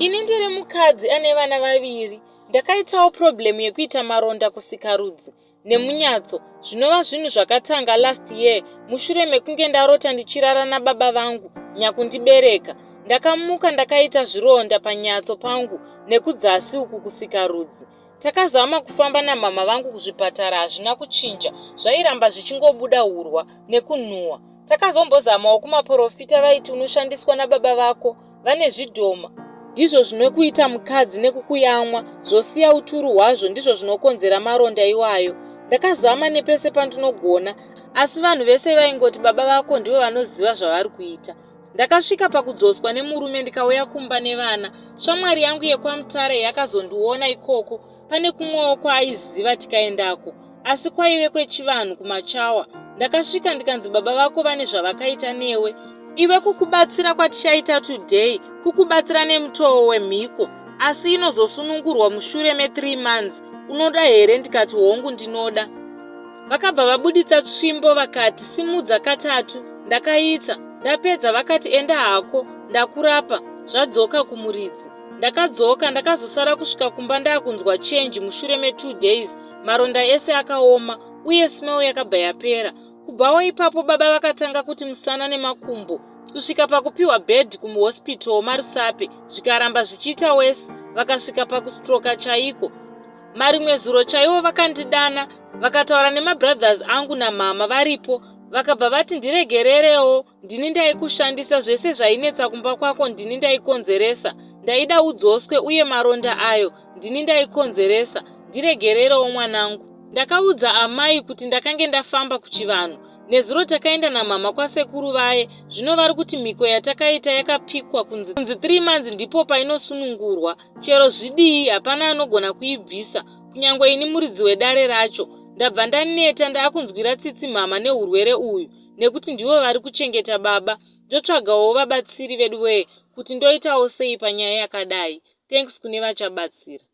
Ini ndiri mukadzi ane vana vaviri. Ndakaitawo problem yekuita maronda kusikarudzi nemunyatso zvinova zvinhu zvakatanga last year mushure mekunge ndarota ndichirara nababa vangu nyakundibereka. Ndakamuka ndakaita zvironda panyatso pangu nekudzasi uku kusikarudzi. Takazama kufamba namhamha vangu kuzvipatara hazvina kuchinja zvairamba zvichingobuda hurwa nekunhuhwa. Takazombozamawo kumaporofita vaiti unoshandiswa nababa vako vane zvidhoma ndizvo zvinokuita mukadzi nekukuyamwa zvosiya uturu hwazvo ndizvo zvinokonzera maronda iwayo. Ndakazama nepese pandinogona asi vanhu vese vaingoti baba vako ndivo vanoziva zvavari kuita. Ndakasvika pakudzoswa nemurume ndikauya kumba nevana. Shamwari yangu yekwaMutare yakazondiona ikoko pane kumwewo kwaaiziva tikaendako asi kwaive kwechivanhu kumachawa. Ndakasvika ndikanzi baba vako vane zvavakaita newe. Iwe kukubatsira kwatichaita today kukubatsira nemutowo wemhiko asi inozosunungurwa mushure me3 months unoda here ndikati hongu ndinoda. Vakabva vabuditsa tsvimbo vakati simudza katatu ndakaita ndapedza vakati enda hako ndakurapa zvadzoka kumuridzi. Ndakadzoka ndakazosara kusvika kumba ndakunzwa change mushure me2 days maronda ese akaoma uye smell yakabva yapera. Kubvawo ipapo baba vakatanga kuti musana nemakumbo kusvika pakupiwa bed kumuhospital maRusape zvikaramba zvichiita wese vakasvika pakustroka chaiko. Marimwe zuro chaiwo vakandidana vakataura nemabrothers angu namama varipo vakabva vati ndiregererewo ndini ndaikushandisa zvese zvainetsa kumba kwako ndini ndaikonzeresa ndaida udzoswe uye maronda ayo ndini ndaikonzeresa ndiregererewo mwanangu. Ndakaudza amai kuti ndakange ndafamba kuchivanhu nezuro takaenda namama kwasekuru vaye zvino vari kuti mhiko yatakaita yakapikwa kunzi 3 months ndipo painosunungurwa Chero zvidii hapana anogona kuibvisa kunyangwe ini muridzi wedare racho. Ndabva ndaneta ndaakunzwira tsitsi mhamha nehurwere uyu nekuti ndivo vari kuchengeta baba. Ndotsvagawo vabatsiri veduwee kuti ndoitawo sei panyaya yakadai. Thanks kune vachabatsira.